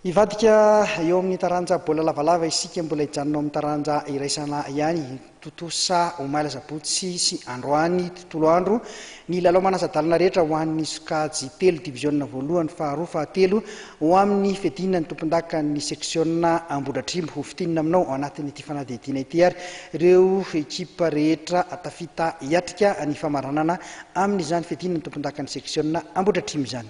Hivadika eo amin'ny taranja baolina lavalava isika, mbola hijanona ao amin'ny taranja iraisana ihany. Tontosa omaly asabotsy sy androany tontolo andro ny lalao manasa-dalana rehetra ho an'ny sokajy telo, diviziona voalohany, faharoa, fahatelo, ho amin'ny fiadiana ny tompondakan'ny seksiona Ambohidratrimo. Ho fintinina aminao ao anatin'ity fanadihadiana ity ary ireo ekipa rehetra tafita hiatrika ny famaranana amin'izany fiadiana ny tompondakan'ny seksiona Ambohidratrimo izany.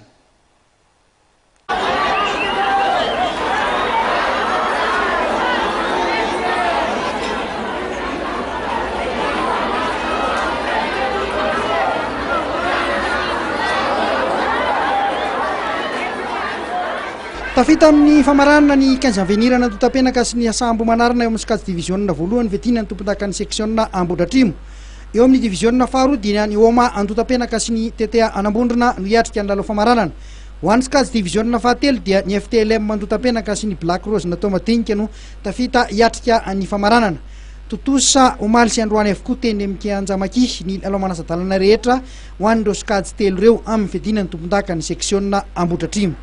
Tafita amin'ny famaranana ny Quinze Avenir Anantotapenaka sy ny Asa Ambohimanarina eo amin'ny sokajy diviziona voalohany fiadiana ny tompondakan'ny seksiona Ambohidratrimo. Eo amin'ny diviziona faharoa dia ny Oma Andotapenaka sy ny TTA Anambondrona no hiatrika ny lalao famaranana. Ho an'ny sokajy diviziona fahatelo dia ny FTLM Andotapenaka sy ny Black Rose natao madinika no tafita hiatrika ny famaranana. Tontosa omaly sy androany avokoa teny amin'ny kianja Maki ny lalao manasa-dalana rehetra ho an'ireo sokajy telo ireo amin'ny fiadiana ny tompondakan'ny seksiona Ambohidratrimo.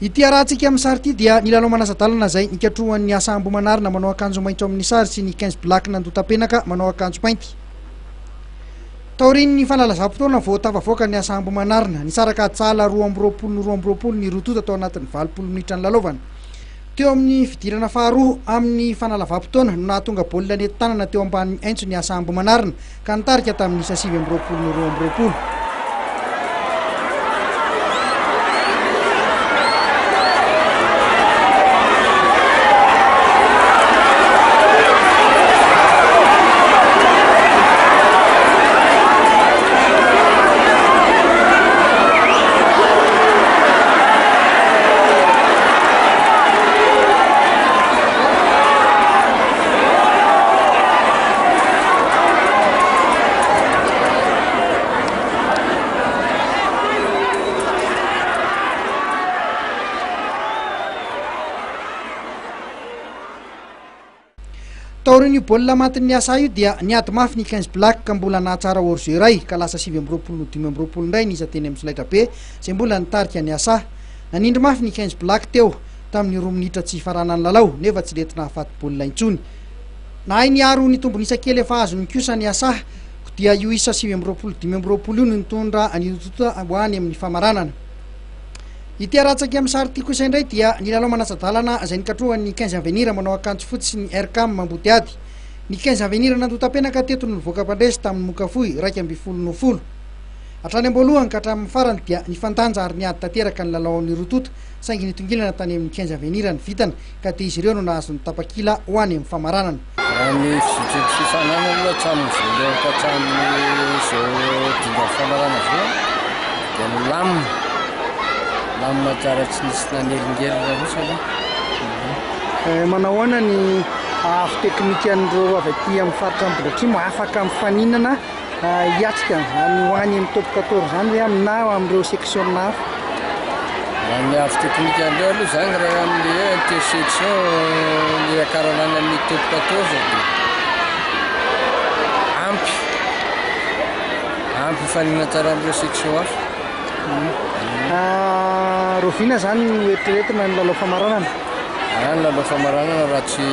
Ity arahantsika amin'ny sary ity dia ny lalao manasa-dalana izay nikatrohan'ny Asa Ambohimanarina manao akanjo maitso amin'ny sary sy ny Quinze Black Nandotapenaka manao akanjo mainty. Taorian'ny fanalazam-potoana vao tafavoaka ny Asa Ambohimanarina, nisaraka sahala 22 no 22 ny roa tonta tao anatin'ny 80 minitra nilalaovana. Teo amin'ny fidirana faharoa amin'ny fanalavam-potoana no nahatonga baolina nety tanana teo ambanin'ny aintso ny Asa Ambohimanarina ka nitarika tamin'ny isa 29 no 22. Taorian'io baolina matin'ny Asa io dia niady mafy ny Quinze Black ka mbola nahatsara hors-jeu iray ka lasa 29 no 25 indray ny isa teny amin'ny solaitrabe izay mbola nitarika ny Asa. Nanindry mafy ny Quinze Black teo tamin'ny roa minitra tsy hifaranan'ny lalao nefa tsy nety nahafaty baolina intsony. Nahay niaro ny tombon'isa kely efa azony kosa ny Asa ko dia io isa 29 25 io no nitondra ny roa tonta ho any amin'ny famaranana. Ity aratsaky amin'ny sary ity kosa indray dia ny lalao manasa-dalana izay nikatrohan'ny Quinze Avenir manao akanjo fotsy sy ny Aircam Ambodiady. Ny Quinze Avenir nandotapenaka teto no nivoaka mpandresy tamin'ny moka fohy 11 no folo. Hatrany am-boalohany ka hatramin'ny farany dia nifandanja ary niady tanteraka ny lalaon'ny roa tonta saingy nitongilana tany amin'ny Quinze Avenir ny vintana ka dia izy ireo no nahazo ny tapakila ho any amin'ny famaranana. Raha ny fizotry ny fifaninanana aloha hatramin'ny voalohany ka hatramin'izao dingan'ny famaranana izao dia milamina, milamina tsara tsy nisy nanelingelina mihitsy aloha. Manao ahoana ny haavo teknikan'ireo avy aty amin'ny faritra Ambohidratrimo afaka mifaninana hiatrika an'izany ho any amin'ny top quatorze izany ve na amin'ireo section hafa? Raha ny haavo teknika an'ireo aloha izany raha amin'ny hoe intersection ny hiakarana any amin'ny top quatorze dia ampy, ampy hifaninana tsara amin'ireo section hafa. Rahoviana izany no eritreretina ny lalao famaranana? Raha ny lalao famaranana raha tsy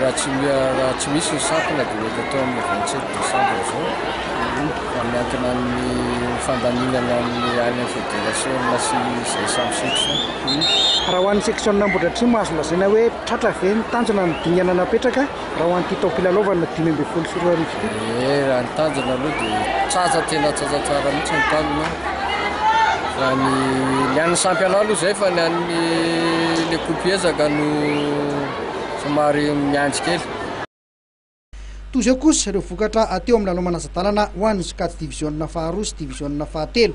raha tsy raha tsy misy ny sampona dia mety atao amin'ny 27 décembre izao fa miankina amin'ny fandaminana amin'ny any amin'ny fédération sy izay samy section. Raha ho an'ny section Ambohidratrimo azo lazaina hoe tratra ve ny tanjona ny dingana napetraka raha ho an'ity taom-pilalaovana 2015 ity? Ee, raha ny tanjona aloha dia tratra tena tratra tsara mihitsy ny tanjona fa ny ny an'ny championnat aloha izay fa ny an'ny le coupe ezaka no somary miandry kely. Toy izao kosa ireo vokatra teo amin'ny lalao manasa-dalana ho an'ny sokajy diviziona faharoa sy diviziona fahatelo.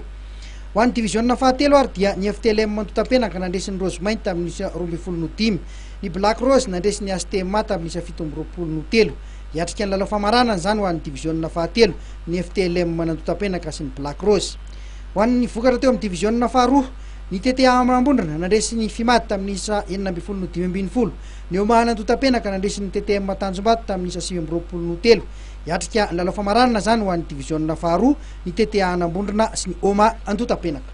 Ho an'ny diviziona fahatelo ary dia ny FTLM Antotapenaka nandresy ny Rose Mainty tamin'ny isa 12 no dimy. Ny Black Rose nandresy ny HTMA tamin'ny isa 27 no telo. Hiatrika ny lalao famaranana izany ho an'ny diviziona fahatelo ny FTLM Andotapenaka sy ny Black Rose. Ho an'ny vokatra teo amin'ny diviziona faharoa, Ny TTA Ambondrona nandresy ny Fimad tamin'ny isa 16 no 15. Ny Omaha Andohatapenaka nandresy ny TTM Tanjombato tamin'ny isa 29 no 3. Hiatrika ny lalao famaranana izany ho an'ny diviziona faharoa ny TTA Anambondrona sy ny Oma Andohatapenaka.